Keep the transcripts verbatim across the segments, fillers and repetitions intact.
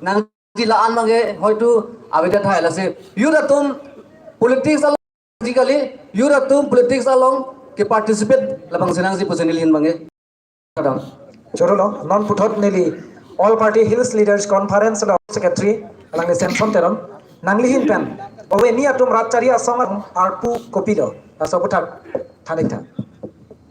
Nangji la-an abangke hoitu avedet hai, lasi youth atum politics along, basically youth atum politics along ke-participate labangsi nangji pusi neli ahin abangke. Kadam. Choro lo, non puthot neli All Party Hills Leaders Conference along Secretary alangli Samson Teron, nangli ahin pen ove netum rat chari asong along arpu kopilo, laso aputhak than-ik tha.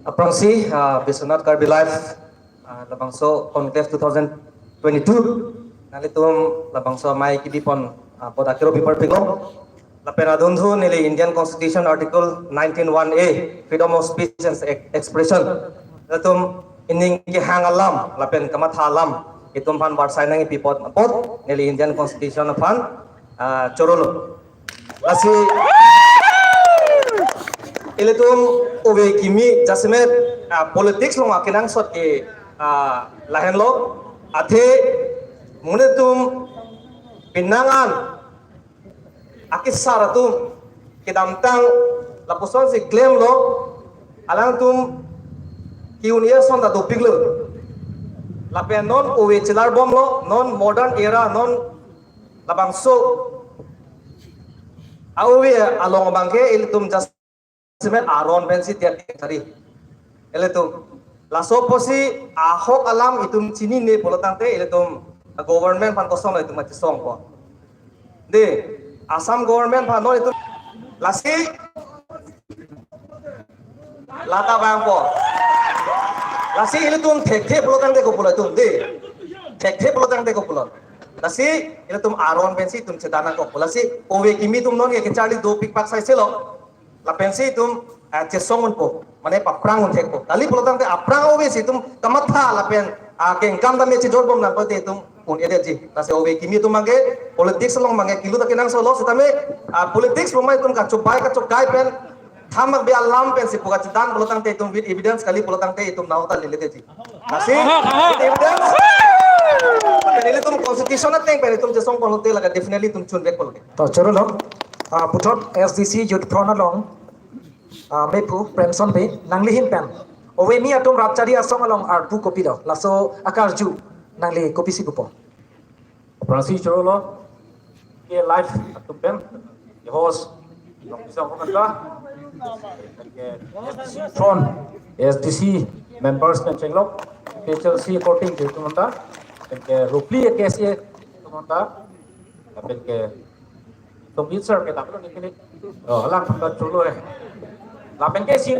Aphrangsi, ah, Biswanath Karbi Live, ah, labangso Conclave two thousand twenty-two, nanglitum labangso amei kebipon, ah, apot akero pi parpiklo. Lapen adunthu neli Indian Constitution Article nineteen one A, freedom of speech and ex-, expression, latum ining kehang alam lapen kamatha alam itum aphan barsai nangkipi apot apot neli Indian Constitution aphan, ah, choro lo. Lasi ilitum ove kimi jasemet, ah, politics along akenangsot ke, ah, lahenlo, athe monit atum penang an akesar atum kedamtang lapusonsi klemlo, alangtum ke-un-e ason ta dopiklo. Lapen non ove chelarbomlo, non modern era, non labangso a-ove along abangke ilitum jasemet aron pensi tiat tari. Ilitum laso apotsi ahok alam itum chinine pulo tangte ilitum government aphan kosonlo itum kachesongpo. Dei, Assam government aphan non itum lasi lata abangpo. Lasi ilitum thekthe pulo tangte kopulo itum, dei. Thekthe pulo tangte kopulo. Lasi ilitum aron pensi itum chedan nangkok. Lasi ove kimi atum non ke kecharli dopik pak saiselo. Lapensi itum, ah, chesong unpo, mane paphrang un thekpo. Kali pulo tangte aphrang ove si itum kamatha lapen, ah, kengkam tame chejorbom nangkok te itum un-edetji. Lasi ove kimi atum abangke politics along abangke kilut akenangsotlo sitame, ah, politics pu amei itum kachobai kachokai pen thamak bi alam pensi pu kachedan pulo tangte itum with evidence, kali pulo tangte itum nahok ta leledetji. Lasi, with evidence. Lapen ilitum constitution ateng pen itum chesong pulote lake definitely itum chunvek pulote. To choro lo, ah, puthot S D C Youth Front along, ah, mephu Premson Bey, nangli ahin pen ove netum rat chari asong along arpu kopilo, laso akarju nangli kopisi pupo? Aphrangsi choro lo, ke live atum pen, ke host, Nongkisang Phokanta, ke S D C Front, S D C members pen chenglok, K H L C reporting ke atum anta, ke Rupli ke S A atum anta, lapen ke Tongit sir ke daplo ni kini. Oh, alang phanta cholo eh. Lapen ke sin,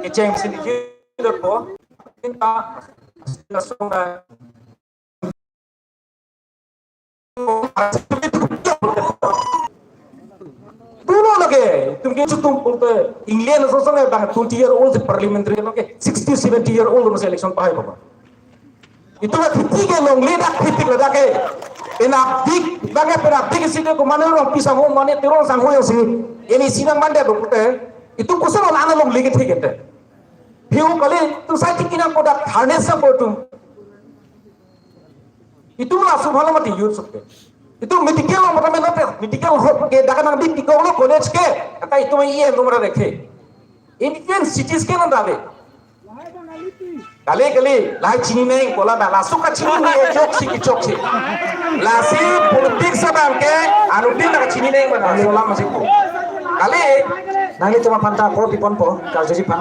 ke cheng sin ki dot po. Kita, kita song na. Pulo lake, itum ke chutum pulote, England aso sang eh, bah twenty year old parliamentary lake, sixty, seventy year old masi election pahai papa. Itum athiti ke longle dak thiti ke dak ke. Penapdik, bang ke penapdik isi ke kumane Rongpi sangho mane Teron sangho yang si. Ini sidang mande pulote. Itum koson lo ana longle ke thik ente. Phiu kali, itum sai thik inang kodak harness sa ko itum. Itum laso bhalo mati youth sokke. Itum medical lo mata mena pe, medical ho ke dak nang di tikong lo college ke. Kata itum iye lo mata rekhe. Ini kan C T scan anta ave. Kali kali, lahai chini neng, kola dak laso kachinine, chok si kechok si. Lasi politics abangke, anuttin dak chini neng mana, solam masih ko. Kali, nangli cuma phanta ko piponpo, karjuji aphan.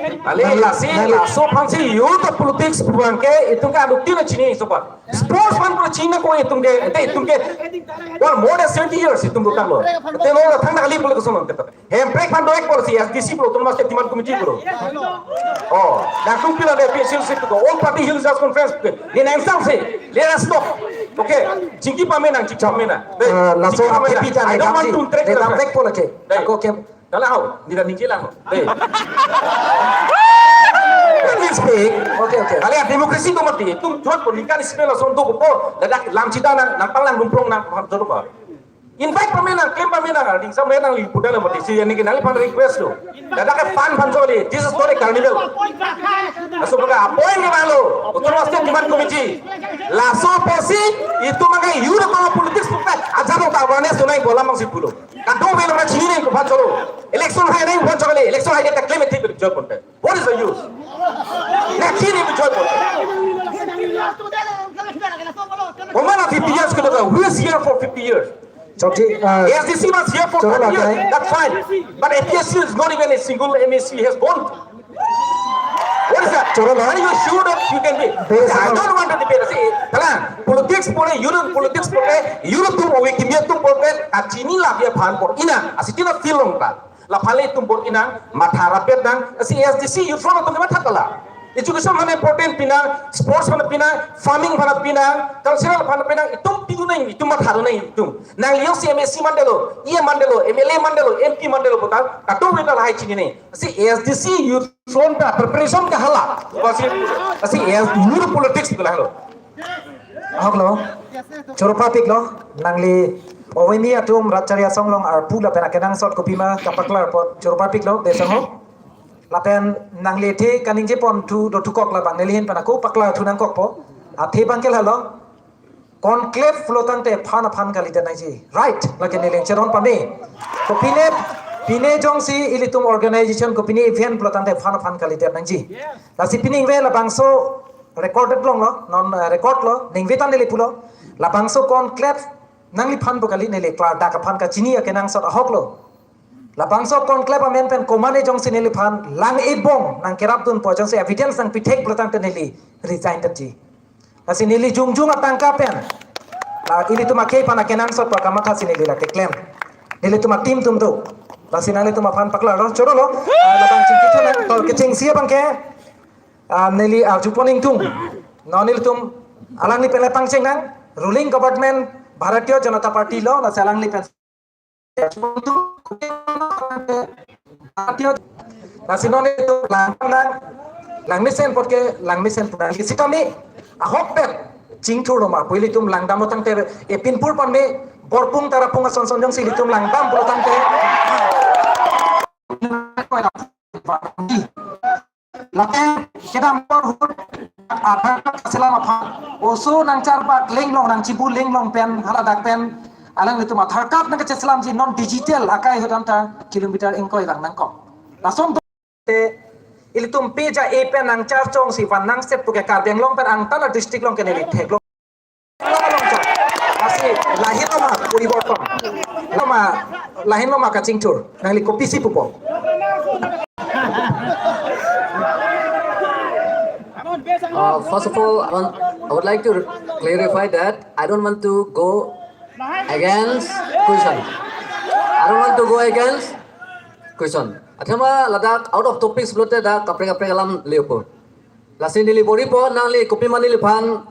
Kali, lasi, laso aphansi youth politics abangke, itum ke anuttin chini sopa. Sports aphan pura chini ko itum ke, ete itum ke, well, more than seventy years itum dotanglo. Ete lo thang dak kali pula koson ete. Hemprek aphan do-ik policy, S D C pu autonomous state demand committee pu. Oh, nangtum pilo de P H L C pu, All Party Hills Leaders Conference pu. Ni nang sang se, let us talk. Okay, chingki pamenang, chingki pamenang. Dei, eh, laso chingki pamenang. P P T I don't want to interact. Dei, dei, dei, dei, polo che. Dei. Ako kem. Kala ho, ni da ningje lang. Dei. Let me speak. Okay, okay. Kala democracy ko mati, itum jot ko ningkan isi lason do ko po, ladak lam chida nang, nang panglang dumprong nang, paham jot ko. Invite pamenang, claim pamenang, ning sa menang li puda la mati si, yani ke nangliphan request lo. Ladak ke fun aphan choli, this is not a carnival. Laso apot appoint ke malo, autonomous state demand committee. Laso apotsi, itum abangke youth aphan politics bukan, aja dong ta awareness tunai bola mang si pulo. Kadung belo na chini neng aphan cholo. Election hai neng aphan chokali, election hai ta claim thik jot ponte. What is the use? Na chini neng aphan cholo. Komat a fifty years kedo ka? Who is here for fifty years? Chokji, uh, A S D C was here for Choro thirty years. Lakai. That's fine. But A P H C is not even a single M A C has gone. What is that? Choro la. Are you sure that you can be? Bes I don't want to debate. See, tala, politics pore, you don't politics pore, you don't do we can do pore, a chini la dia phan por ina, a city na feel long ta. Laphan le itum bor inang, matha rapet nang, si A S D C youth front atum matha kala. Education mana important pinang, sports mana pinang, farming mana pinang, cultural mana pinang, itum pidu nang, itum matha nang itum. Nangli jongsi M A C mandelo, E M mandelo, M L A mandelo, M P mandelo puta, katu wena lahai chini nang. Si A S D C youth front ta preparation kahala. Basi, si A S D C youth politics kahala. Ahok lo, choro papik lo, nangli O V M E atum Ratchari Asong along arpu lapen akenangsot kopima kapaklar apot choro papik lo, besang ho. Lapen nangli the kaningje pon thu do thukok labang neli hin pen ako paklar thu nangkokpo. Athe bangke lalo, conclave pulo tangte phan aphan kalidet nangji. Right, lake neli cheron pame. Kopine, pine jongsi ilitum organization kopine event pulo tangte phan aphan kalidet nangji. Lasi pining ve labangso recorded long lo, non, eh, record lo, ningve tan neli pulo. Labangso conclave nangliphan pu kali neli klardak aphan kachini akenangsot ahok lo. Labangso conclave amen pen komat ne jongsi neliphan lang-ibong nangkerapdunpo jongsi evidence nangpithek pulo tangte neli resign detji. Lasi neli jongjung atangka pen, ah, ilitum akhei aphan akenangsot pu kamatha si neli lake klem. Nelitum a-team atum do. Lasi nanglitum aphan paklar lo, choro lo. Ah, labang chingki thu nang, to kechengsi abangke. Ah, neli arjupon ingtung. Non ilitum alangli pen le pangcheng nang, ruling government Bharatiya Janata Party lo, lasi alangli pen. Lasi non ilitum lang nang, langmesen apot ke, langmesen pu nang. Sitame, ahokpet chingthur lo ma, pu ilitum langdamlo tangte, e pinpur pame, borpung tarapung ason son jongsi ilitum langdam pulo tangte. Lapen kedam por hut Aadhaar card kachelam aphan oso nangcharbak linglong nangchibu linglong pen haladak pen alanglitum Aadhaar card nangkachelamji non digital akai ahut anta kilometer ingkoi vang nangkok. Lason te ilitum pe ja-e pen nangcharchongsi van nangset puke Karbi Anglong pen angtan a-district along ke neli theklong. Lasi lahin lo ma puriborton. Lo ma, lahin lo ma kachingthur. Nangli kopisi pupo. Uh, first of all, I want, I would like to clarify that I don't want to go against question. I don't want to go against question. Athema ladak out of topics pulote dak kaprek kaprek alam lepo. Lasi neli bor-ipo, nangli kopima neliphan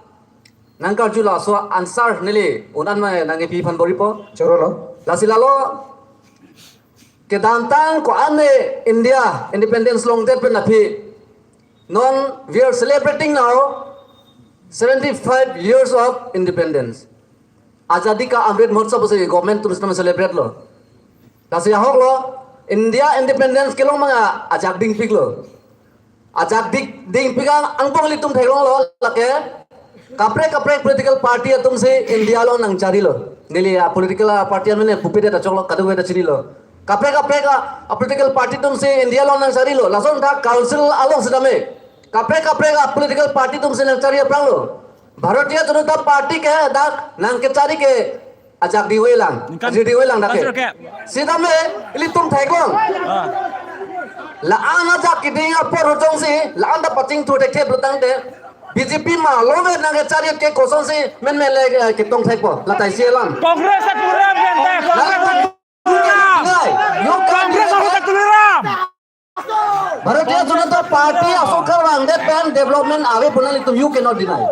nangkarju laso answer neli un-an ma nangkepi aphan bor-ipo. Choro lo. Lasi lalo kedamtang ko-an ne India independence longdet pen aphi. Non we are celebrating now seventy-five years of independence. Azadi ka Amrit Mahotsav pusi government atum sitame celebrate lo. Lasi ahok lo, India independence kelong manga ajak dingpik lo. Ajak dik dingpik ang angbong ilitum theklong lo lake. Kaprek kaprek political party atum si India along nangchari lo. Neli a political party amen pupe ta choklo, kadokave ta chinilo. Kaprek kaprek a political party atum si India along nangchari lo. Lason ta council along sitame kaprek kaprek a political party atum si nangchari aphrang lo. Bharatiya Janata Party ke dak nangkechari ke ajak diwe lang, ningkan ajak diwe lang dak ke. Kasih oke. Sitame ilitum theklong. Ah. La-an ajak keding apor jongsi, la-an ta pachingthur thekthe pulo tangte, B J P ma love nangkechari ke kosonsi menmen le, eh, ketong thekpo. La tai si alam. Congress a Tuliram janta, Congress a Tuliram. Nai, yo Congress a Tuliram. Bharatiya Janata Party asokar vangdet pen development ave pu nanglitum you cannot deny.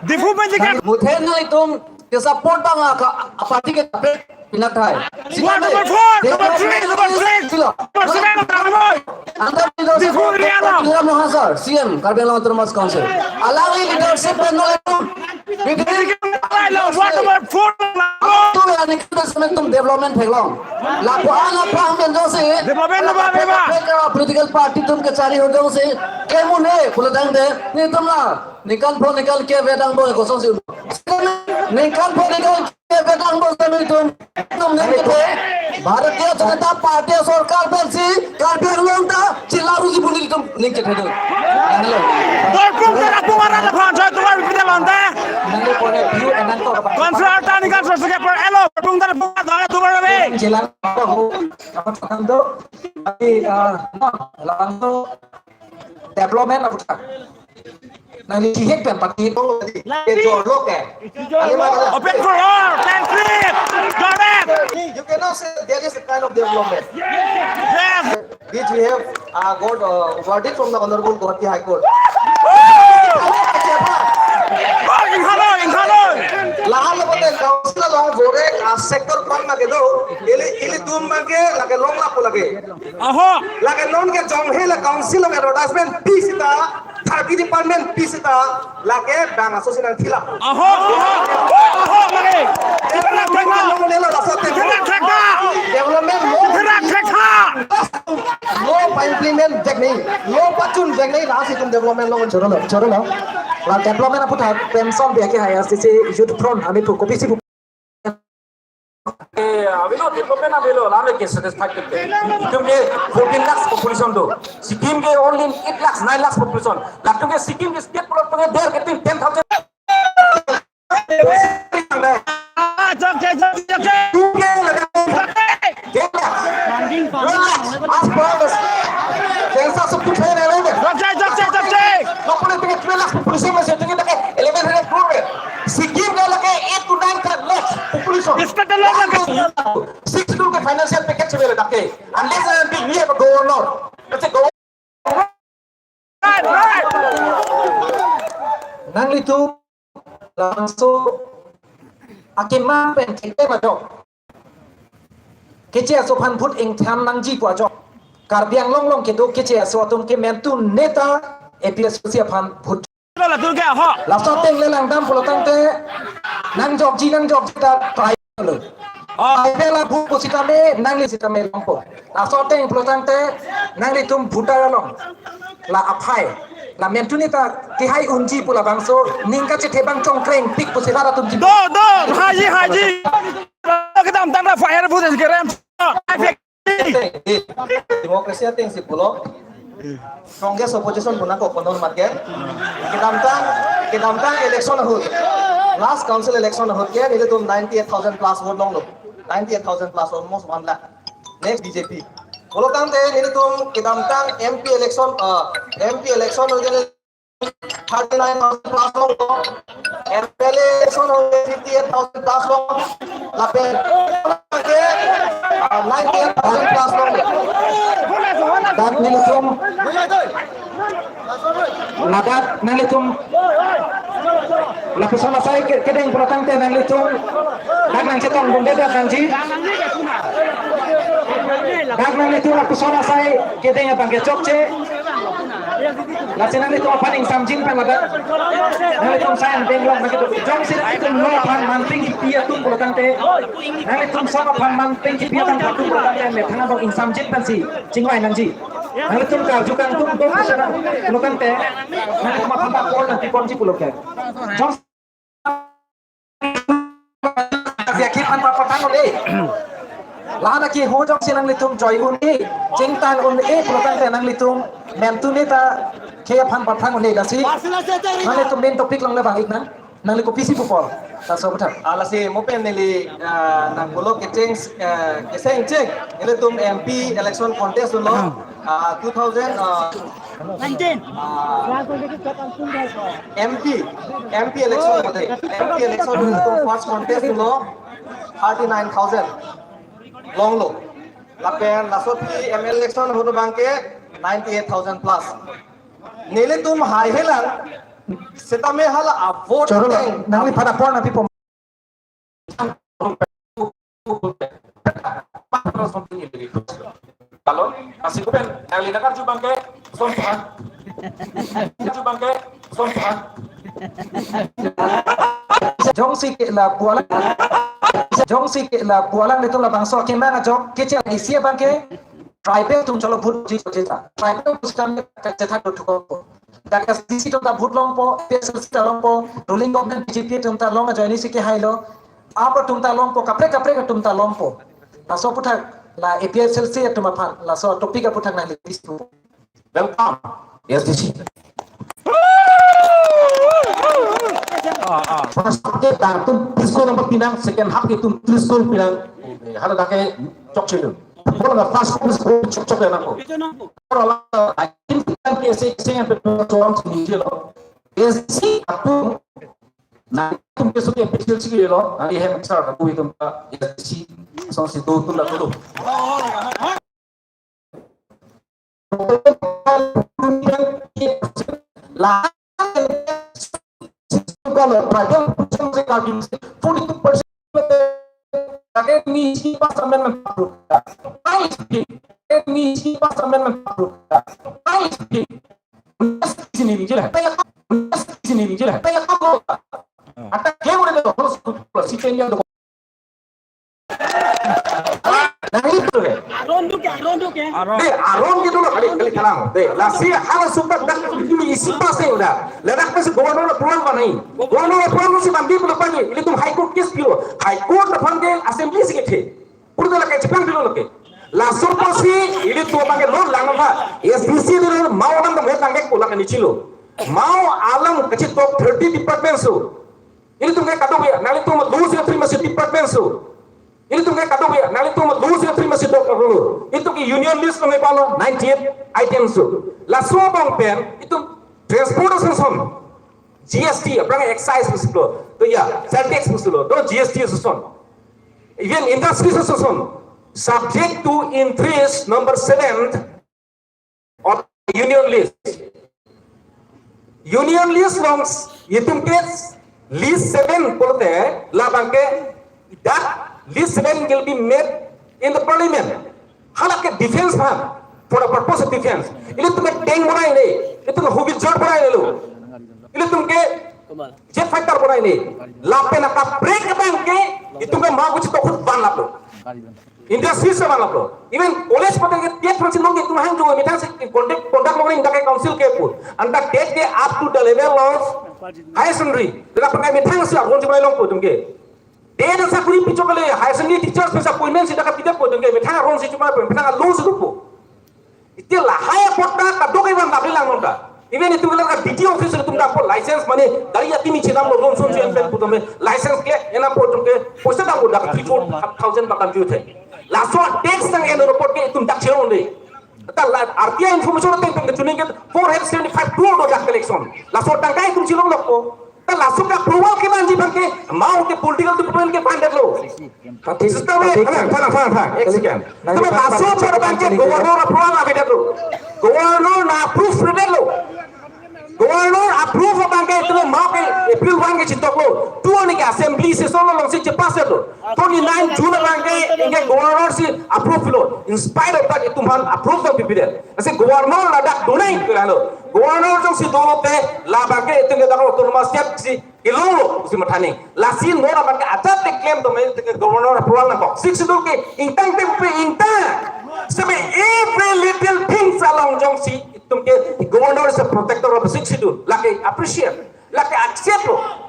Diphu pen dikit. Muthe nanglitum ke support bang aka party ke kaprek pinakthai. Ward number four, number three, number six, silo. Number seven, number five. Under leadership Diphu of area lo. Tuliram Ronghang sir, C M, Karbi Anglong Autonomous Council. Alangli leadership pen nanglitum Ward number four. Tu ya ni kita semen tum development theklong. Lapu anak pang pen jongsi. Development lo ba, ba, ba. Political party atum kechari ho jongsi. Kemune pulo tangte. Nelitum la. Ningkan pho ningkan ke vedang bo kosonsi. Ningkan pho ningkan Kedang bos kami tum, tum ning kethe. Bharatiya Janata Party sorkar pensi Karbi Anglong ta chila ruji buni tum ning kethe do. Hello. Dorpung ta apung arat aphan choi tumar bipida lonte. Nang ko ne view enan ko. Konser ta ni kan sosok ke per elo dorpung ta apung arat tumar be. Chila ko ho. Apa do? Tapi ah, no, langsung development apa? Nangli chihek pen pati ko, eh, jorlo ke. Open for all, can flip, direct. You cannot say there is a kind of development. Yes. Which we have uh, got uh, verdict from the Honorable Guwahati High Court. Oh, inghalo, inghalo. Lahal bote council along vore a sector kong lage do. Ili ili tum bangke lage long lapu lage. Aho. Lake non ke jong he la council of advertisement pi sita, thirty department pi sita, lake bang aso sinang thila. Aho, aho, aho, mare. Development lo ne lo rasa te. Thera thekha. Development lo. Thera thekha. Lo pa implement jek ni, lo pa chun jek ni, rasa itum development lo. Choro lo, choro lo. La development aphuthak pension biya ke hai R C C youth front, ami pu kopi si pu Eh, avelo, development avelo, lame ke satisfied kete. Itum ke fourteen lakhs population do. Sikkim ke only eight lakhs, nine lakhs population. Latum ke Sikkim ke state plot ke der ke tin ten thousand. Ah, jok je, jok je, jok je. Itum ke lagi. Jok je. Ten lakhs. As per the census of two thousand eleven. Jok je, jok je, jok je. Lapu le twelve lakhs population masih tinggi tak eleven hundred crore. Sikkim ke lake eight to nine lakh population. State alone lake. Six schedule ke financial package se bere dake. Unless and until we have a governor. That's a governor. Right, right. Nanglitum laso akemang pen thekte majok. Keche aso aphan vote ingthan nangji pu ajok. Karbi Anglong along kedo keche aso atum ke mentu neta A P S C aphan vote. Lo latur ke ho. Laso ateng le langdam pulo tangte nangjokji nangjokji ta try lo. Oh. Ai bela bu pusitame nangli sitame longpo. Laso ateng pulo tangte nanglitum voter along la aphai la mentu neta tihai unji pu labangso ning kachethe bang chongkreng pik pusi rat atum ji. Do, do, haji, haji. Kedamtang ra fire bu kerem. Democracy ateng si pulo. Strongest opposition pu nangkok konon mat ke. Kedamtang, kedamtang election ahut. Last council election ahut ke nelitum ninety-eight thousand plus vote longlo. Ninety-eight thousand plus, almost one lakh. Next B J P. Pulo tangte nelitum kedamtang M P election, uh, M P election ahut ke thirty-nine thousand plus longlo. M L A election ahut fifty-eight thousand plus longlo. Lapen, ah, ninety-eight thousand plus longlo. Dak nelitum, ladak nelitum, lapuson asai ke-, kedeng pulo tangte nanglitum dak nangchetong bomde dak nangji. Dak nanglitum lapuson asai kedeng abang ke chokche. Lasi nanglitum aphan ingsamjin pen ladak. Nanglitum sai an benglong bagi tu. Jongsi nanglitum lo aphan manting kipi atum pulo tangte, nanglitum song aphan manting kipi atum pulo tangte, methang abang ingsamjin pensi chingvai nangji. Nanglitum karju kangtung do pusara pulo tangte, nanglitum aphan ta call nangpiponji pulo ke. Jong Akhei aphan pathang un-e. Ladak ke ho jongsi nanglitum join un-e, chingtang un-e pulo tangte nanglitum mentu neta akhei aphan pathang un-e, lasi nanglitum main topic along le vang-ik nang. Nangli kopisi pupo? Laso aputhak. Ah, lasi mo pen neli, ah, nangpulo kecheng, ah, kecheng cheng. Nelitum M P election contest dunlo. Ah, two thousand, ah, nineteen. Ah, M P, M P election mate. M P election nelitum first contest dunlo, thirty-nine thousand longlo. Lapen laso aphi M L A election ahut abang ke ninety-eight thousand plus. Nelitum haihelang setame hala a vote. Choro lo, ateng nangliphan apor nangpipo. Kalau masih kupen, yang lina karju abang ke, sompang. Karju abang ke, sompang. Jongsi ke la pu alang, jongsi ke la pu alanglitum labangso akemang ajok, kecheng isi abang ke, tribal atum cholo vote ji chota. Tribal atum kami kachethan do thuko. Dak S D C atum ta vote longpo, P S L C ta longpo, ruling government B J P atum ta long ajoine si kehailo. Apa atum ta longpo, kaprek kaprek atum ta longpo. Laso aputhak la A P H L C atum aphan laso topic aputhak nangli discuss. Welcome, A S D C. Ah, ah. First half ke dak atum tris gol nangpinang, second half ke atum tris gol pinang. Hala dak ke chokche lo. Football ka first half ke chokche lo nangpo. Hala, I think that ke se se yang pe tuang sini je lo. A S D C atum na atum ke sudah official sih lo. Hari hem sar aku itu A S D C song si do tu lah tu. La kalau beragam forty-two percent. Lake ni isi pas amendment. Why is it? Ni isi pas amendment. Why is it? Sini ni jelas. Sini ni jelas. Ata game udah terus si change. Nah, itu deh. Aron duk ya, aron duk ya. Aron. Deh, aron gitu loh, kali, kali kalang. Deh, lasi hala suka dak ini isi pas ya udah. Ladak pas governor pulang mana ini? Governor pulang si bandi pulang pani. Ilitum High Court case pilo. High Court aphan ke assembly si kethe. Pura lake Jepang pilo lake. Laso apotsi ilitum abang ke lo lang apa? A S D C itu mau abang ke tangkek pulang ini chilo. Mau alam kecil top thirty department so. Ilitum ke kadokave, nanglitum lose your three masi department so. Ilitum ke kadokave, nanglitum lose your three masi dok dulu. Itum ke union list kami palo ninety-eight items so. Laso abang pen, itum transport ason, G S T, aphrang excise masi lo. To ya, sales tax masi lo. To G S T ason. Even industries ason. Subject to interest number seven of union list. Union list along itum ke list seven pulote labang ke that list seven will be made in the parliament. Hala ke defense aphan, for the purpose of defense. Ilitum ke tank bonai le, ilitum ke howitzer bonai le lo. Ilitum ke jet fighter bonai le. Lapen akaprek abang ke itum ke mau kuchi tokhut ban lap lo. Industry se ban lap lo. Even college paten ke TET aphansi nong ke itum hang jo methang si conduct, conduct lo dak ke council ke pu. Anta TET ke up to the level of higher secondary. Tera pakai methang si abon si mai longpo itum ke. TET asakuri pichok kali, higher secondary teachers pensi appointment si dak ke pidetpo itum ke. Methang aron si chuma po, methang along si dopo. Itum lahai apot ta kadokave abang ta bilang nonta. Even itum ke D T O office itum dampo license mane gari akimi chedamlo, loan son si enpen pu tame license ke enampo itum ke poisa dampo dak three four thousand pakam ju the. Laso tax nang en apot ke itum dak cheron de. Ta la R T I information ateng pen ke chuning ke four hundred seventy-five crore do dak collection. Laso tangka itum chilong lokpo. Ta laso ke approval kevanji abang ke, mau ke political department ke van detlo. Pathik, system e, pathik, phan, phan, phan, phan, ek second. Nang, system e, phan, laso phan, apor abang ke phan, phan, governor approval avedetlo. Governor na approve avedetlo. Governor approve abang ke itum mau ke April one ke chitoklo. Tu ni ke assembly session along si chepass lo. Twenty-nine June abang ke ingke governor si approve lo. In spite of that, itum aphan approve ta pipedet. Lasi governor ladak donai ke lo. Governor jongsi dolo te labang ke itum ke dak autonomous state si kelonglo si mathaning. Lasi non abang ke ajat te claim do me itum ke governor approval nangkok. Sixth Schedule ke ingtang te pe ingtang. Seme every little things along jongsi itum ke governor is a protector of the Sixth Schedule. Lake appreciate. Lake accept lo.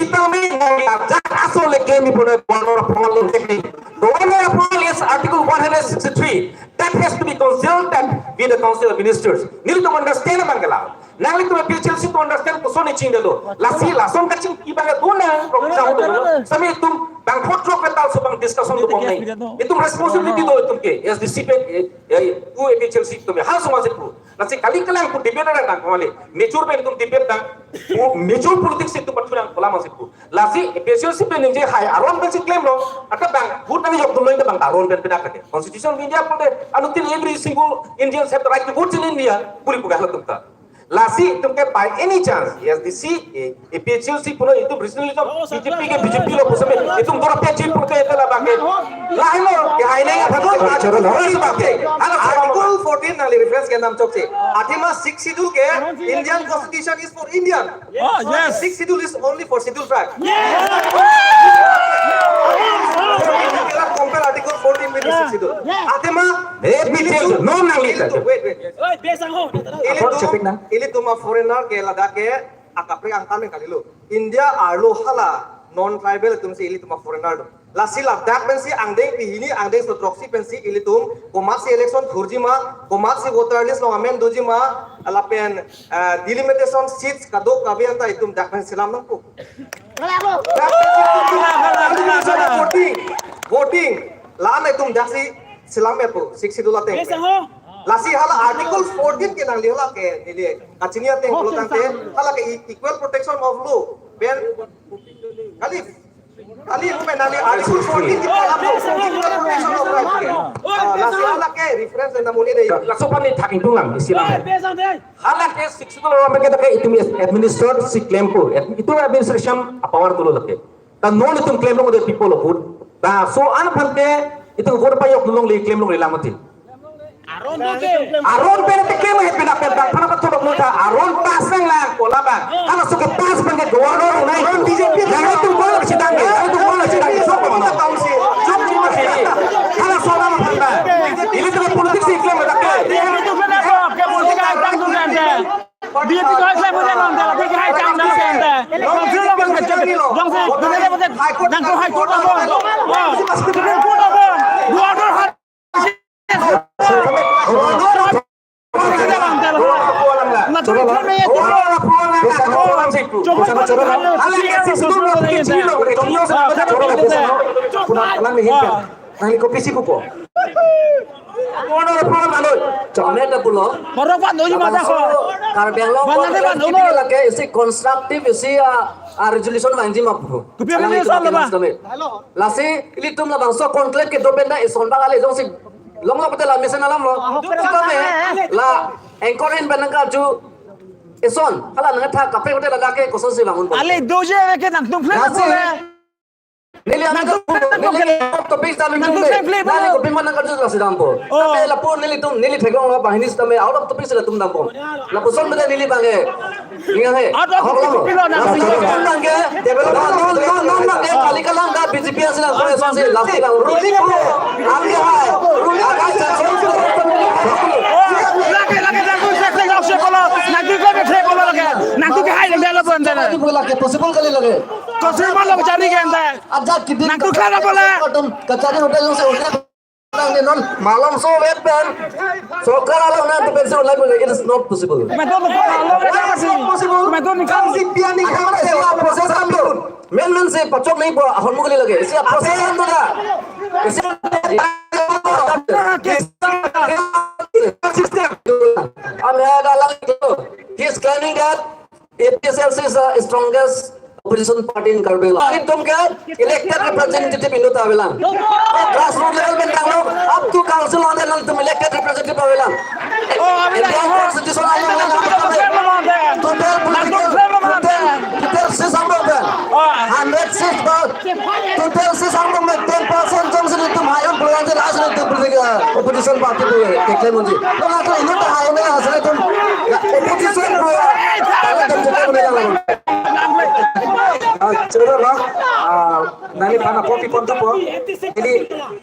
Itum me nang ajat aso le claim ipo governor approval lo tekni. Governor approval is Article one hundred sixty-three. That has to be consulted with the Council of Ministers. Nelitum understand abang ke la. Nanglitum A P H L C to understand koson chingdetlo. Lasi lason kachingki abang ke dona, Professor Hodo. Sami itum bang hot rock metal so bang discussion dobom nai. Itum responsibility do itum ke. A S D C pen, eh, eh, tu A P H L C itum ya. Hal semua situ. Lasi kali kelang pu debate ada nang kemali. Mature pen itum debate nang. Pu mature politics itum pathu nang kolam situ. Lasi A P H L C pen ningje hai aron pensi claim lo. Ata bang vote nang yok dulu itu bang aron pen pindah ke. Constitution of India pun deh, anu tin every single Indians have the right to vote in India. Puri pugah lo tumta. Lasi itum ke by any chance, A S D C, eh, A P H L C puno itum regionalism, B J P ke B J P lo pusame, itum dora P H P puno ke ete labang ke. Lahai lo, ya hai neng apa tuh? Choro lo. Sebab ke, halo, Article fourteen nangli reference ke nam chokche. Athema Sixth Schedule ke Indian Constitution is for Indian. Oh, yes. Sixth Schedule is only for Schedule Tribe. Yes. Compare Article fourteen with the Sixth Schedule. Yes. Athema, eh, B J P, no nangli. Wait, wait. Oi, besang ho. Ilitum, ilitum a foreigner ke ladak ke akaprek angtan kalilo. India arlo hala non-tribal atum si ilitum a foreigner do. Lasi ladak pensi angdeng pehini angdeng sotroksi pensi ilitum komatsi election thurji ma, komatsi voter list along amen doji ma, lapen, eh, delimitation seats kadokave anta itum dak pensi selam nangkok. Dak pensi voting, voting, lam itum daksi selam ya po, Sixth Schedule ateng. Lasi hala Article fourteen ke nangli hala ke neli kachini ateng pulo tangte, hala ke e-, equal protection of law. Pen kali, kali, hu pen nangli Article fourteen ke hala po, equal protection of right ke. Ah, lasi hala ke reference na muni dei. Laso aphan ni thak ingtung lang, isi lang. Hala ke Sixth Schedule along ke ta ke itum administer si klempo. Itum administration a power dolo lake. Ta non itum klem long the people of vote. Ta laso an aphan ke itum vote pajok long le klem longle lang mati. Aron pen te klem he pina pen bang phana patho bang mutha. Aron pass nang lang kola bang. Halaso ke pass pen ke governor nai. Aron B J P yang itum kola sidang ke. Yang itum kola sidang ke. Sok mana? Sok cuma sini. Halaso an aphan bang. Ilitum politics si klem tak ke. B J P ko hai klem mujhe non dela, thik hai chang dela ke ante. Council lo bang kacang. Jong se, dela ke mujhe, nangtum High Court lo bang. Oh, Supreme Court lo bang. Dua dua hat. Na tu kan me ye. Coba, coba. Coba, coba. Nangli kopisi pupo. Kono problem alo. Chome ta pulo. Moro pa noi mata ko. Karbi Anglong. Bana de ba, no, no. Lake isi constructive isi, ah, ah, resolution vangji ma pupo. Kopi resolution lo ba? Lasi ilitum labangso conclave kedo pen ta eson bang ale jongsi longlo pute la mesen alam lo. Sitame la anchor in pen nangkarju eson. Hala nangthak kaprek pute la lake koson si vangun. Ale doje ke nangtum phleng lasi pole. Neli ang nangtum, neli out of topic ta nangtum nangtum neli. Neli kopi mana karju lasi dampo. Oh. Tapi lapu nelitum, neli theklong lo banghini sitame out of topic si latum dampo. Lapuson beda neli bang ke. Ingat he. Out of topic lo na. Lapuson bang ke. Develop non non non non ke kali kalang da B J P asal ko eson si lasi lang. Ruling po. Ang ke hai. Ruling. Akai sa so. Oh, lake lake lake sek sek lak se polo. Nangtum ke sek polo lake. Nangtum ke hai lake lo pon jana. Lake possible kali lake. Kosir malo kachari ke anta. Ajak kidi. Nangtum klara bola. Kachari hotel jongsi hotel. Nang ni non malam so wet pen. Sorkar along nangtum pensi online bola, it is not possible. Main main si pachok nangpo ahormu kali lake. Isi process an do da. Isi system. He is claiming that A P H L C is the strongest opposition party in Karbi Anglong. Itum ke elected representative inut avelang. Grassroots level pen tanglo, up to council level nangtum elected representative avelang. Oh, avelang. India constitution along lang total political, total, total seats along pen. Oh. Hundred seats ba, total seats along pen ten percent jongsi itum high on pulang je last itum political, uh, opposition party pu keklem unji. Latum inut ta high on asal itum, ya, opposition pu. Ah, choro lo. Ah, neli aphan apot pi pon thupo. Neli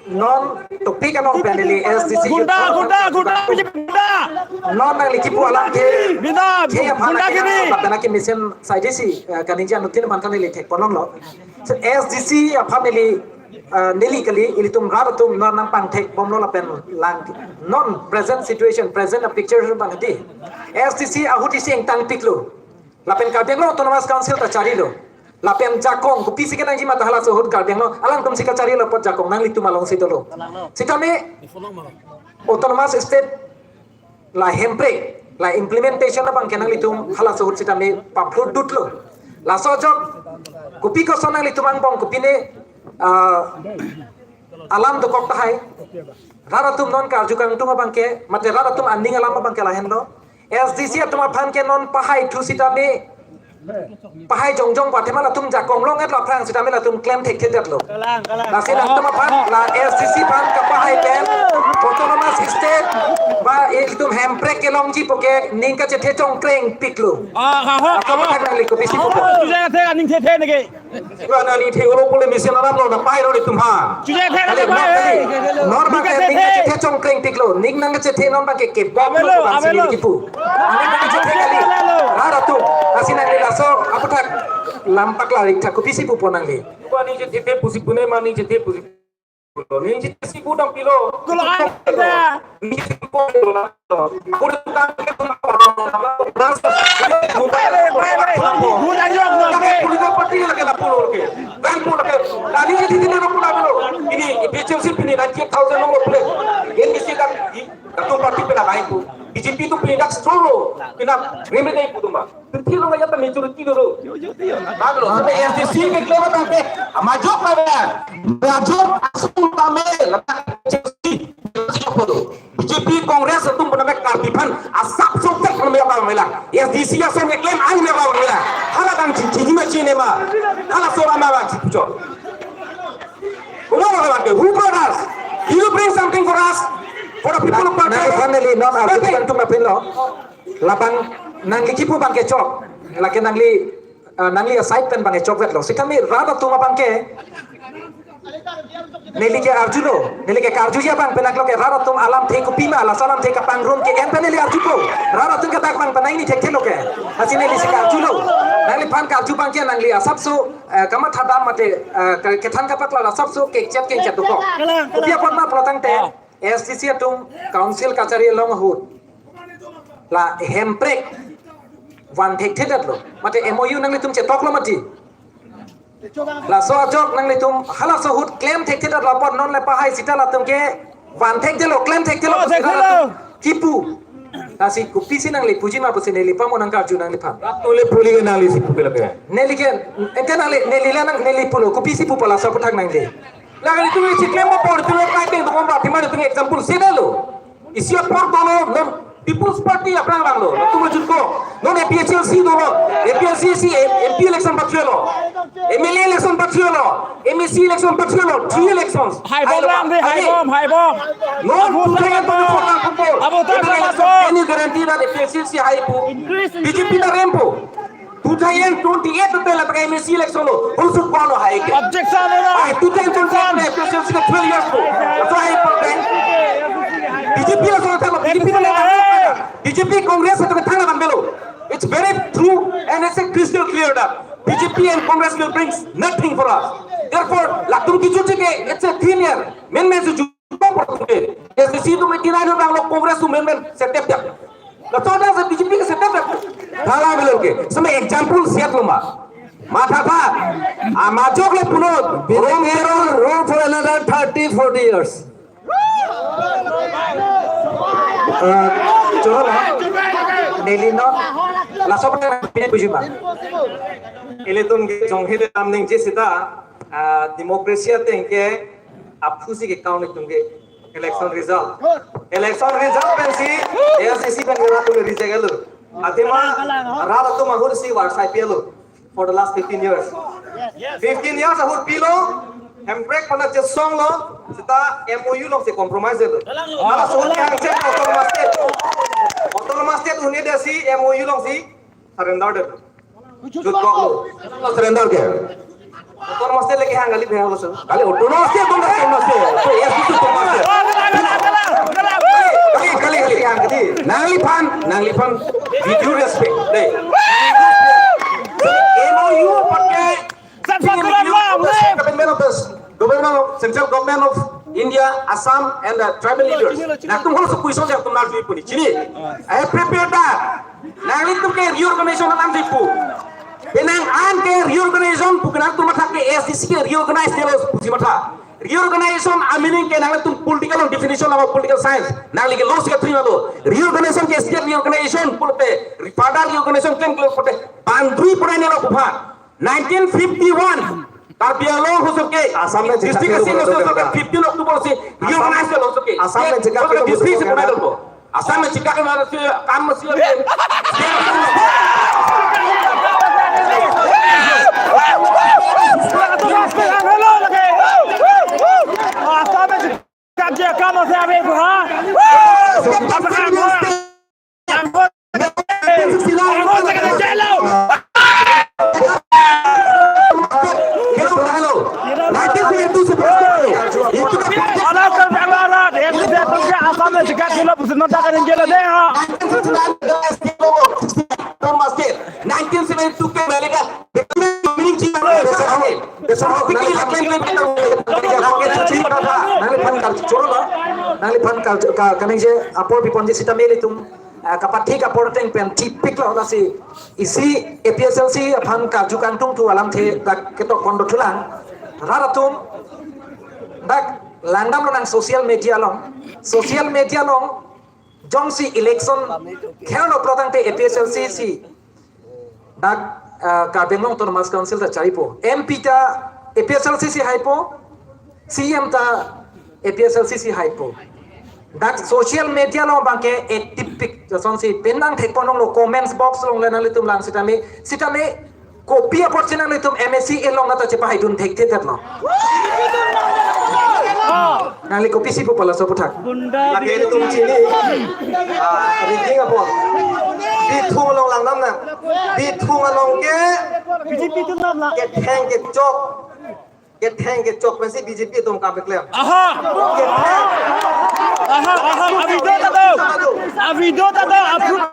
non topic along pen neli S D C. Gunda, gunda, gunda, gunda. Non nangli kipu alam ke. Bina, ke aphan gunda nangli kini. Bapena ke mission saidi si, eh, kaningje anuttin aphan ta neli thek pon longlo. So, S D C aphan neli, eh, neli kali, ilitum rat atum non nangpangthek bomlo lapen lang. Non present situation, present picture bang di. S D C ahut isi ingtang piklo. Lapen Karbi Anglong Autonomous Council ta charilo. Lapen jakong, kopisi kenangji ma ta halaso ahut Karbi Anglong alangtum si kacharilo apot jakong nanglitum along si dolo. Sitame Autonomous State la hemprek, la implementation abang ke nanglitum halaso ahut sitame papludutlo. Laso ajok, kopi koson nanglitum angbong kopine, ah, alam dokok tahai. Rat atum non karju kangtung abang ke, mate rat atum aning alam abang ke lahenlo. S D C atum aphan ke non pahai thu sitame, pahai jongjong pa athema latum jakong long-et laphrang sitame latum klem thekthedetlo. Kalang, kalang. Lasi latum aphan la S D C aphan kapahai pen autonomous state ba ilitum hemprek kelongji pu ke ning kachethe chongkreng piklo. Ah, ha, ha. Atum aphan nangli kopisi pupo. Tujang athe aning thethe neke. Iba nani the olo pule mesen alam lo na pai lo di tum ha. Chujak the kali, na non pai, kali. Eh, non bang ke ning chethe chongkreng tik lo. Ning nangchethe non bang ke ke bok lo, abelo, bang sini abelo. Kipu. Ani nangchethe kali. Abelo, abelo. Rat atum. Lasi nangli laso aputhak lam pakla rik thak kopisi pupo nangli. Iba ning chethe pusi pu ne ma ning chethe pusi pulo. Ning chethe si pu dam pilo. Kulo ai da. Ning chethe pu lo. Udah tukang ke pu lo. Bai, bai, bai. Hu na jok no, bai. Political party lagi na pulo ke. Kan pulo ke. Tadi ke di sini na pulo dulu. Ini A P H L C pini ninety-eight thousand lo pulo. Ini sih kan, i, ketua parti pina baik tu. B J P tu pini dak strong lo. Pina remeh dei pu tu ma. Tuti lo ya ta majority dulu. Yo, yo, yo. Bang lo, sampai S D C ke klem tangke. Majok lah, bang. Majok asal tame. Letak B J P, Congress atum penamai Karbi aphan asap soktek penamai apa mela. S D C asal ngeklem ang mela mela. Hala kan cing cing ma cine ma. Hala sora ma bang cipucho. Who brought us? Did you bring something for us? For the people of Karbi? Nang family non arju kan tum apin lo. Labang nangli kipu bang kechok. Lake nangli, eh, nangli side pen bang kechok vet lo. Sikami rat atum abang ke. Neli ke arjulo, neli ke karju ya bang, penak lo ke rat atum alamthe kopima, laso alamthe kapangrum ke-en pen neli arjupo. Rat atum ke dak bang penang ni thekthe lo ke. Lasi neli si karjulo. Nangliphan karju bang ke nangli asapso, eh, kamatha dam mate, eh, ke-, kethan kapakla asapso kekchet kekchet dokok. Kopi apot ma pulo tangte, S D C atum council kachari along ahut. La hemprek van thekthedet lo. Mate M O U nanglitum chetok lo mati. Laso ajok nanglitum halaso ahut klem thekthedet lo apot non le pahai sita latum ke van thekthelo, klem thekthelo, oh, thekthelo. Kipu. Lasi kopisi nangli puji ma pusi neli pamo nang karju nangliphan. Rat nule puli ke nangli si pu pela ke. Neli ke, ente nangli, neli la nang, neli pulo, kopisi pupo laso aputhak nangli. Lake itum isi klempo apor itum pai teng tong ba, thima itum example sedetlo. Isi apor dolo, non People's Party aphrang vanglo, non itum ajut ko, non A P H L C dolo, A P H L C si M P election pathulo, M L A election pathulo, M A C election pathulo, three elections. Hai bom lang dei, hai bom, hai bom. Non two thousand twenty-four lang kumpul. Abu tak. Can you guarantee that A P H L C si hai pu? B J P ta rempo. Two thousand twenty-eight hote ladak M A C election lo, husuk ko lo hai ke. Objection lo. Ai, two thousand twenty-eight na A P H L C ke twelve years ko. So hai problem. B J P lo so thang, B J P lo thang. B J P Congress itu thang akan belo. It's very true and it's a crystal clear that B J P and Congress will bring nothing for us. Therefore, latum kijut ke, it's a thin air. Men men suju Congress tu metin aja orang lo Congress tu men men setep ya. Laso adak si B J P ke setep ya. Thala belum ke. Sama example siat lo ma. Matha tha. Amajok le punot. Rule, rule for another thirty, forty years. Eh, coba lah. Neli non. Laso pen pini puji ma. Ilitum ke jonghe le tamning je sita. Ah, democracy ateng ke aphusi ke count itum ke election result. Election result pensi A I C C pen ngerak pule reject elo. Athema rat atum ahut si war sai pilo for the last fifteen years. Fifteen years ahut pilo, hemprek pen chesong lo, seta M O U along si compromise lo. Halaso ahut ke angchek autonomous state. Autonomous state ahut de si M O U along si surrender de. Jut kok lo. Surrender ke? Autonomous state lagi hang kali bhai lo so. Kali autonomous state, autonomous state, autonomous state. So, yes, itu autonomous state. Kali, kali, kali, hang kali. Nangliphan, nangliphan, with due respect. Dei. M O U pakai Government of the, Government of Central Government of India, Assam, and the tribal leaders. Latum halaso question si latum nangji pu ne. Chini, I have prepared that. Nanglitum ke reorganization nangji pu. Penang an ke reorganization pu ke nangtum matha ke A I C C ke reorganize ke lo pusi matha. Reorganization a meaning ke nangtum political definition lo political science. Nangli ke lo si katri lo. Reorganization ke state reorganization pulote, further reorganization ke pulote, boundary pura ne lo pupa. Nineteen fifty-one, Karbi Anglong hosoke, Assam mein district chikak ke hosoke, fifteen October si reorganize hosoke. Assam mein chikak ke district si hosoke. Assam mein chikak ke mane si kam si Nangliphan kar choro lo, nangliphan kar ka, kaningje apor piponji sitame ilitum, ah, kapathik apor ateng pen thipik lo lasi isi A P H L C aphan karju kangtung thu alamthe dak ketok kon dothulang. Rat atum dak langdam lonang social media along, social media along jongsi election khel lo pulo tangte A P H L C si dak, ah, Karbi Anglong Autonomous Council ta charipo. M P ta A P H L C si haipo, C M ta A P H L C si haipo. Dak social media along abangke active pik, lasonsi penang thekponlonglo, comments box along le nanglitum lang sitame, sitame kopi apot si nanglitum M A C along ata chepahaidun thekthedetlo. Nangli kopisi pupo laso aputhak? Lake ilitum chini, ah, rigging apot. Bithung along langdam nang. Bithung along ke B J P atum dam la. Ketheng kechok. Ketheng kechok pensi B J P atum kam keklem. Aha. Ketheng. Aha, aha, avideo ta do. Avideo ta do, approve.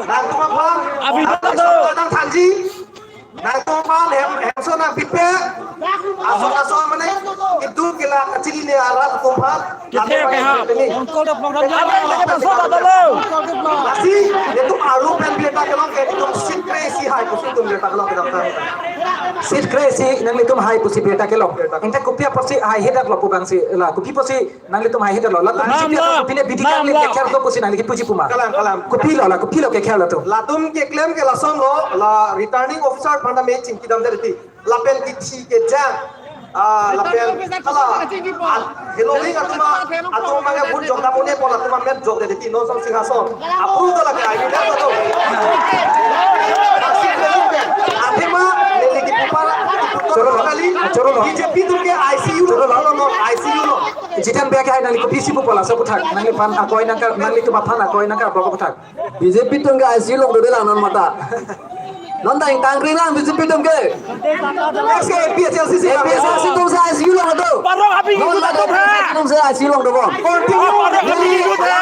Nangtum aphan, abi nangtum aphan, nangtum aphan hem, hemso nangpipe. Ason ason mane, itum ke la kachili ne arat atum aphan. Kethek ke ha. Lasi, itum arlo pen birta kelong ke, itum seat kre-isi hai pusi itum birta kelong kedam tang. Seat kre-isi nanglitum hai pusi birta kelong. Ante kopi apotsi haihedet lo pu abangsi la, kopi apotsi nanglitum haihedet lo. Latum Lam, B J P lam. Atum kopine B J P Lam, lam. Kekhel do pusi nangli kipuji puma. Kalang, kalang. Kopilo la, kopilo kekhel latum? Latum keklem ke lason lo, la returning officer aphan ta me chingkidamde reti. Lapen kithi kejang. Ah, lapen hala, ah, heloving atum a, atum abang ke vote jokdam un-e apot atum amen jokde reti non song Singhason. Approve do lake, I mean, that's all. Athema, neli kipu para, kipu to Choro lo, kali, choro lo. B J P atum ke I C U lo, Choro lo. Choro lo, I C U lo. Jiten bek hai nangli kopisi pupo laso aputhak, nangliphan akoi nangkar, nanglitum aphan akoi nangkar, bok aputhak. B J P atum ke I C U along dode lang non mata. Non ta ingtang kring lang B J P atum ke. Next ke A P H L C si. A P H L C atum si I C U along do. Parok abi non ibu mata atum ha. Atum si I C U along dobom. Continue. Parok abi ibu ha.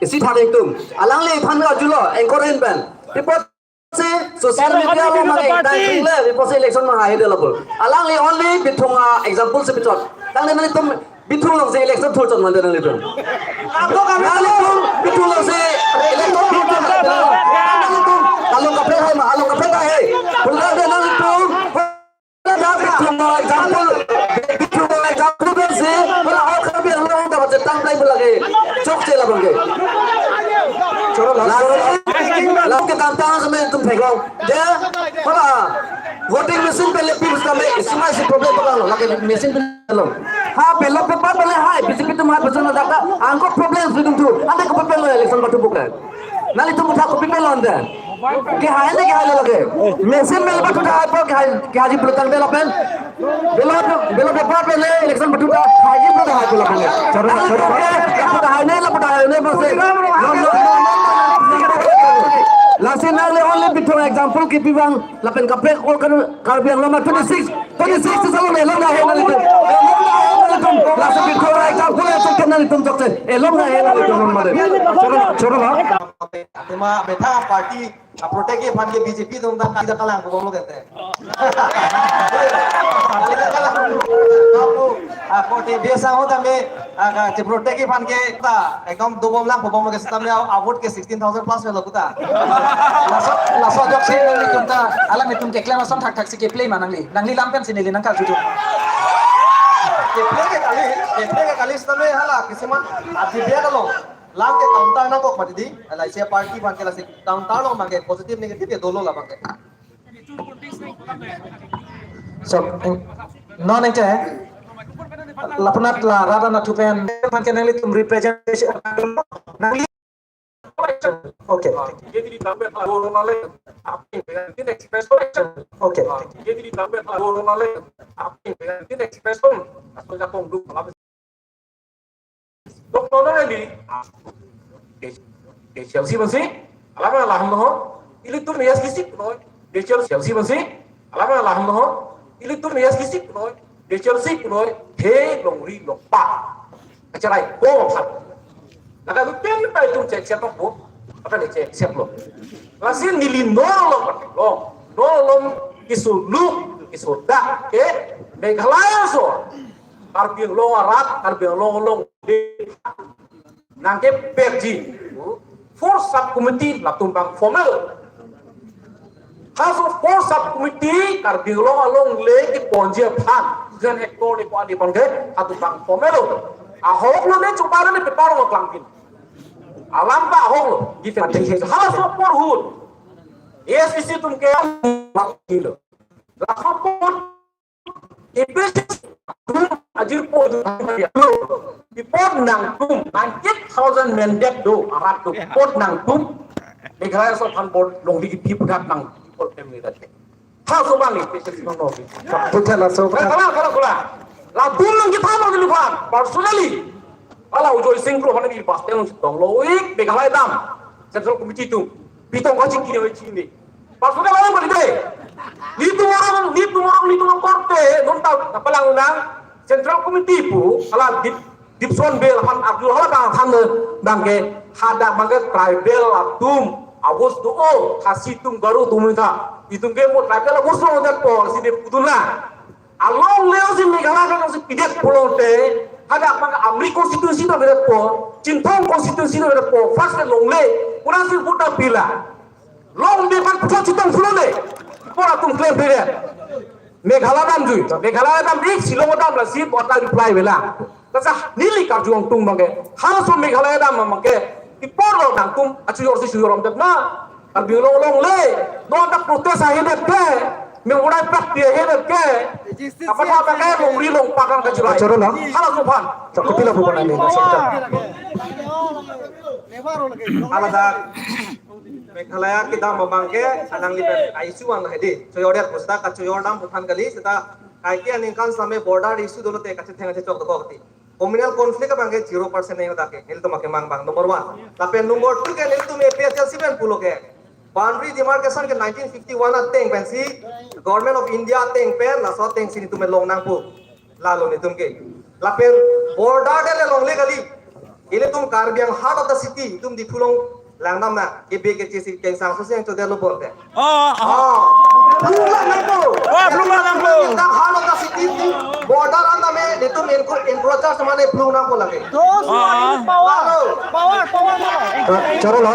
Isi thang itum. Alangliphan karjulo, anchor ahin pen. Report si social media along mane ingtang kring le, report si election ma haihedet lo pu. Alangli only Bithung a example si pachot. Tangte nanglitum Bithung along si election thurchot mande nanglitum. Nanglitum Bithung along si election thurchot mande nanglitum. Nanglitum along kaprek hai ma, along kaprek hai. Pulga de nanglitum. Bithung along example, Bithung along example si, hala hor Karbi Anglong ta baca tang play bola ke. Chokche labang ke. Choro la, choro la. Lasi, lasi kedamtang semen tum theklong. Dia, hala, voting machine pen le pi bus kami, semua si problem pekang lo, lake machine pen lo. Ha, ballot paper pen le hai, B J P atum hai, betul na data, angko problem si tum tu, ante ko pen lo election batu bukan. Nanglitum utha kopi pen lo ante. Kehai ne kehai lo lake. Machine pen le batu hai po, kehai, kehai ji pulo tangte lapen. Ballot, ballot paper pen le election batu ta, hai ji pulo ta hai pulo pen. Choro, choro. Lapu ta hai ne, lapu ta hai ne, bos. No, no, no, no. Lasi nangli only Bithung example kipi abang, lapen kaprek all Kar-, Karbi Anglong ma twenty-six, twenty-six along elong na hai nanglitum. Elong na hai nanglitum. Lasi Bithung example le chokche nanglitum chokche. Elong na hai nanglitum mane. Choro, choro la. Tema betha party, ah, protect aphan ke B J P atum ta kita kalang ko bom lo kete. Ako te biasa ho tame, ah, ka che protect aphan ke ta ekdom dobom lang ko bom lo ke sitame a vote ke sixteen thousand plus lo kuta. Laso, laso ajok si nanglitum ta, alanglitum keklem ason thakthak si keplay ma nangli. Nangli lam pen si neli nangkarju tu. Keplay ke kali, keplay ke kali sitame hala kisiman adi dia kalau. Lam ke counter nangkok mati di, L I C party abang ke lasi counter lo abang ke positive negative ya dolo la abang ke. So, eh, non engke, lapunat la rada na thupen, abang ke nanglitum representation, nangli, okay. Okay. Doctor Nonali, H L C pensi, alam alam no, ilitum H L C penoi, H L C pensi, alam alam no, ilitum H L C penoi, H L C penoi, he longri longpa. Acharai, ho sa. Laga lu pen pai tum cek siap ko, apa ni cek siap lo. Lasi neli nolom, lo, nolom, keso luk, keso dak ke Meghalaya aso, Karbi Anglong arat, Karbi Anglong along nangkepekji four sub committee latum abang formal. Halaso four sub committee Karbi Anglong alongle keponji aphan, jen actor le ko ani abang ke latum abang formal. Ahok lo ne chupara ne paper lo klangpin. Alam ta ahok lo. Different. Halaso apor ahut A S D C atum ke lo. Laso apor A P H L C atum ajirpo atum, ipot nangtum, nine thousand mandate do, arat do, ipot nangtum, Meghalaya aso aphan vote longle kipi puthot nang, ipot tem ni tadi. Halaso abang ni, A P H L C nang nong. Puthot laso. Kala, kala, kala. Latum nangkethan longle aphan, personally. Hala Ajoy Singh Kro aphan ni bus stand along chetonglo ik, Meghalaya dam, Central Committee atum. Pitong kachingki ne chini. Personally alam kali dei. Netum orang, netum orang, netum orang korte, non ta, ta palang nang, Central Committee pu, hala Dip, Dipson Bey aphan arju, hala abang than abang ke, hadak abang ke tribal atum, abos do o, Khasi atum, Garo atum ta. Itum ke mo tribal abos do o, dak po, si de pudun la. Alongle si Meghalaya along si pidet pulote, hadak abang ke Amri constituency ta pidet po, Chinthong constituency ta pidet po, first longle, kurang si vote ta pila. Longle aphan puthot chetong pulo le. Apor atum claim pede. Meghalaya dam jui. Meghalaya dam ik, Shillong dam lasi vote ta reply avelo. Tasa neli karju angtung abang ke. Halaso Meghalaya dam abang ke. Ipor lo nangtum achu yor si chu yor amdet na. Karbi Anglong alongle. Non ta protest ahedet ke. Mewurai pak ti ahedet ke. Apa ta abang ke longri longpak an kachirai. Choro lo. Halaso aphan. Chakupila bukan ini, maksudnya. Haladak Meghalaya kedam abang ke, alangli pen a-issue an hedi. Choyor det pusita kachoyor dam puthan kali, seta kaike aningkan same border issue dolo te kachetheng chechok dokok ti. Communal conflict abang ke zero percent nai hodak ke, nelitum akemang abang, number one. Lapen number two ke, nelitum A P H L C pen pulo ke. Boundary demarcation ke nineteen fifty-one ateng pensi, Government of India ateng pen, laso ateng si netum long nangpo. Lalo netum ke. Lapen border det le longle kali. Ilitum Karbi Anglong heart of the city, itum Diphu along langdam na, ke B K C C kengsang so seng chodet lo bonte. Oh, oh. Oh. Plung lang nangpo. Oh, plung lang nangpo. Itum heart of the city, border an tame, itum encro-, encroacher samane plung nangpo lake. Those who are in power. Lalo. Power, power, power. Eh, choro lo.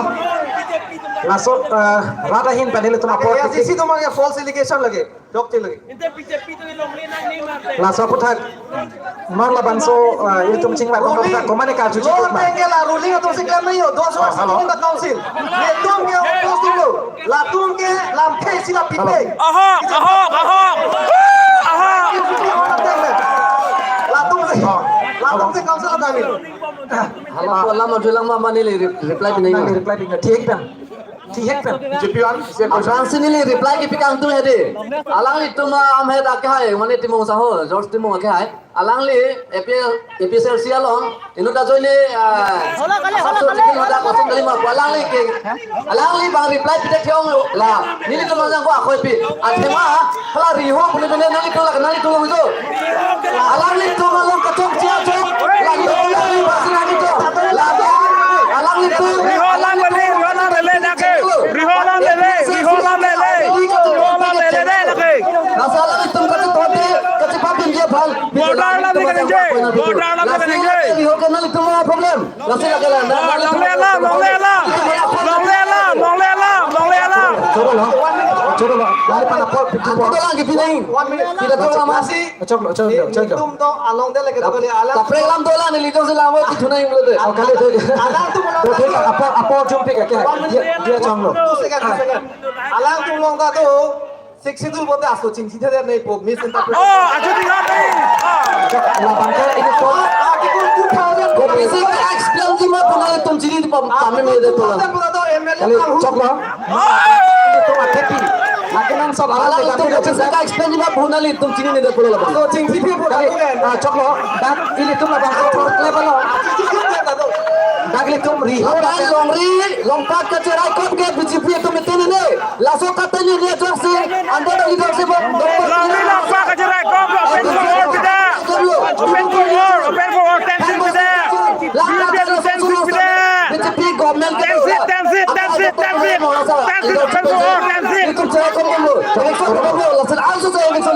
Laso, eh, rat ahin panel itum apor. A S D C atum ke false allegation lake. Dok chili. Inte B J P to longle nang ni marte. Laso aputhak. Non labangso, eh, itum chingvai bom aputhak komane karju chikut ma. Tengke la ruling atum si klem nai ho. Those who are sitting in the council. Netum ke oppose dolo. Latum ke lamthe si la pipe. Aha, aha, aha. Aha. Latum si. Latum si council adami. Hala. Hala maju lang ma mani le re-, reply pinai. Nang reply pinai. Thik pen. Thik pen. B J P an, B J P an. Aphrangsi neli reply kipi kangtung hedi. Alanglitum am head akhai, mane Timung saho, George Timung akhai. Alangli A P L, A P H L C along, inut ajoine, ah, hola kali, hola kali, hola kali. Alangli ke, alangli abang reply pidet ke-ong la. Nelitum abang ko akoi pi. Athema, hala Riho pune pune nanglitum la, nanglitum itu. Alanglitum along kachok chia chok. Lagi lagi pasi lagi chok. Lagi alanglitum. Riho alam lele, Riho alam lele, dak ke. Riho alam lele, Riho alam lele. Riho alam lele, dak ke. Nasa alanglitum kachethot te, kachepapin dia bhal. Border alam lele, border alam lele. Riho ke nanglitum problem. Lasi lagi la, na, oh, na, longle alam, longle alam. Longle alam, longle alam, longle alam. Choro lo. Choro lo. Lali pana pot, pitu pot. Ako lang kipi nai. One minute. Tidak tahu lama sih. Chok lo, chok lo, chok lo. Itum to along de lagi to kali alam. Kaprek alam dola nelitum si lama kitu nai mulut de. Akali tu. Alang tu mulut. Apo, apo jumpi ke. One minute. Dia, dia chong lo. Two second, two second. Alang tu long ta tu. Sixth Schedule bote aso chingsi thede nai po, misinterpret. Oh, ajo tinggal ni. Ah. Labang ke ini po. Article two thousand. Ko bisi ke explain ji ma puna itum chini di pam, pam ni de to. Two thousand puna to M L A. Kali chok lo. Ah. Itum athepi. Makinan sob alam itum athepi. Bisi ke explain ji ma puna itum chini ni de to labang. So chingsi phi puna. Kali, ah, chok lo. Dak ilitum labang ko level lo. Dak ilitum Riho. Labang longri, longpat kacherai kop ke B J P itum itu ni. Laso kata ni ni ajoksi, anda dak leadership of Doctor Longri longpat kacherai kop lo, open for all kita. Open for all, open for all, ten seat kita. B J P ten seat kita. B J P government ten seat, ten seat, ten seat, ten seat. Ten seat, open for all, ten seat. Itu cherai kop lo. Cherai kop lo.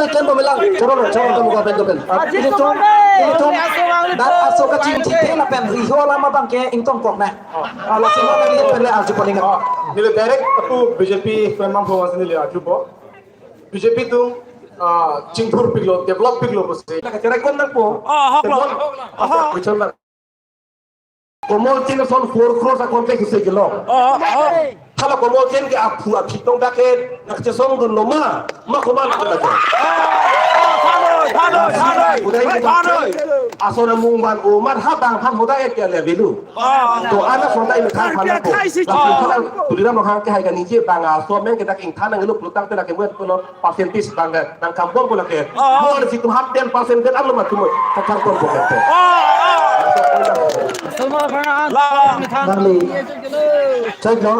Ken bo melang, choro lo, choro lo, pen, pen. Ah, ilitum, ilitum, dak aso kachingthithe lapen riho alam abangke ingtong kok na. Ah, lasi ma neli pen le arju paling. Ah, neli direct ako B J P friend mang po neli arjupo. B J P atum, ah, chingthur piklo, develop piklo pusi. Naka cherai kon nangpo. Ah, hok lo. Develop, hok lo. Ah, question na. Komol Chin ason four crores a-contract isi kelong. Oh, oh. Hala Komol Chin ke aphu aphi tong dak ke nangchesongdun lo ma, ma komat na ke. Phanoi, phanoi, phanoi. Phanoi. Ason amung ban omat ha bang phan hoda et ya le velu. Oh. To ana sonta ini thang phan ko. Lapu phan Tuliram Ronghang ke hai kaningje bang ason meng ke dak ingthan nanglo pulotangte lake muat kono percentage bang nangkambom ko lake. Oh. Mo ada situ hap ten percent ke anu mati mo. Kakambom ko kante. Oh, oh. Nangli. Choi lo,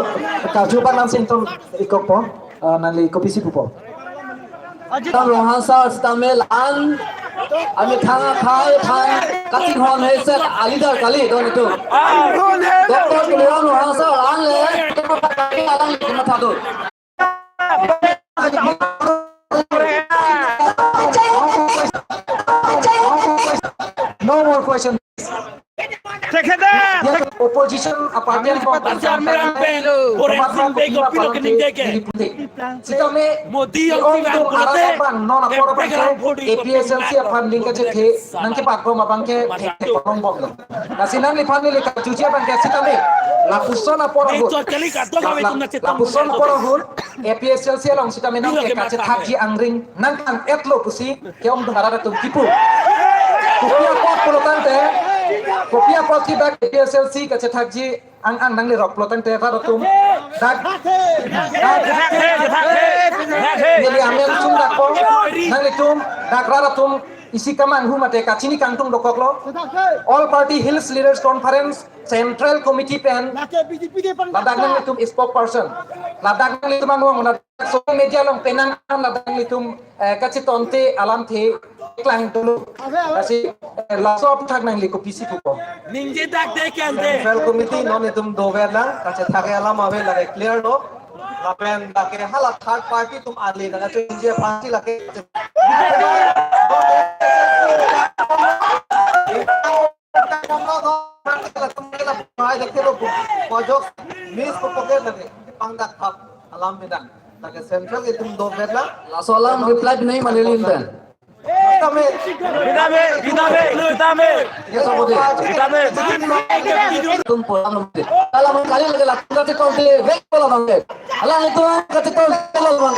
karju abang nang sinton ikok po. Ah, nangli kopisi pupo. Tuliram Ronghang sir sitame la-an amethang akhai aphan kachinghon he set a-leader kali don itum. Doctor Tuliram Ronghang sir la-an le alang le matha do. No more question. তেখেতে Opposition a-party আমি ang kong পাতিছে, আমি ৰাখবে। Bore Tomat sin bego pilo ke ningje ke। Sitame Modi ang ong kiba tum kurate, arat abang non apor abang ke A P H L C aphan ning kachethe nangkepatbom abang ke theklong bomlo. Lasi nangliphan neli karjuji abang ke sitame lapuson apor ahut. Ito kali ka to kami tum na chetam. Lapuson apor ahut A P H L C along sitame nangke kachethakji angring nangkang-etlo pusi ke-ongdung arat atum kipu. Kopi apot pulotangte, kopi apot ke dak A P H L C kachethakji ang-ang nanglerok pulotangte rat atum dak, dak, neli amen sung dakpo, nanglitum dak rat atum isi kamanghu mate kachini kangtung dokoklo. All Party Hills Leaders Conference Central Committee pen ladak nanglitum spokesperson, ladak nanglitum angong, ladak social media along penang an ladak nanglitum, eh, kachetonte alamthe klang dulu. Lasi, eh, laso aphuthak nangli kopisi pupo. Ningje dak de kante. Central Committee non itum dover lang, kachethak alam ave lake clear lo. Lapen lake hala third party atum ale na kache ningje pasi lake. Pojok miss ko pocket lake pangdak thap alam bidang. Lake central itum dover lang. Laso alam reply binai manelin pen. Kitame. Kitame. Kitame. Kitame. Kitame. Tum pulang nanti. Kalau mau kali lagi lakukan itu nanti, baik pulang nanti. Alang itum kachetong lo bang.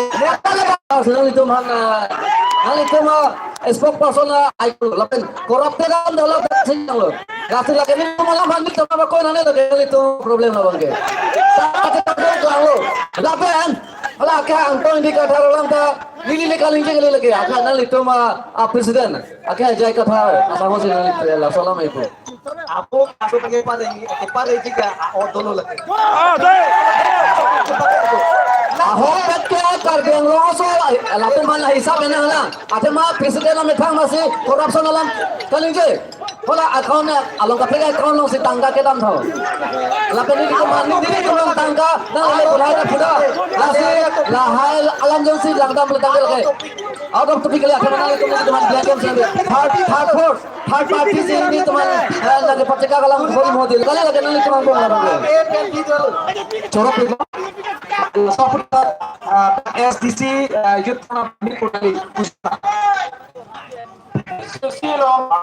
Alang itum han, ah, alang itum, ah, spokesperson, ah, ai lapen corrupted an dolo sing lo. Lasi lake nelitum alam han nelitum apa koi nane lake nelitum problem lo bang ke. Kachetong lo. Lapen hala ke angtong di Kathar alam ta neli le kaling jeng lake. Aka nelitum, ah, ah, president. Aka J I Kathar. Asamo sing neli laso alam ipu. Apo kaso ke pare, ke pare jika a-, o dolo lake. Ah, dei. Ahok pet ke Karbi Anglong aso, lapen mana hisap ena hala. Athe ma president amethang masi corruption alam kalingje. Hala account along kaprek account alongsi tangka kedam tho. Lapen nelitum, nelitum along tangka nang le pulai ta puda. Lasi lahai alam jongsi langdam le tangka lake. Out of topic le, athe ma nanglitum nelitum black and third, third force. Third party si nelitum, eh, lake patika kalang bori modi. Kali lake nanglitum angbong labang. Choro pilo. Support, eh, S D C, eh, youth, eh, mi kudali.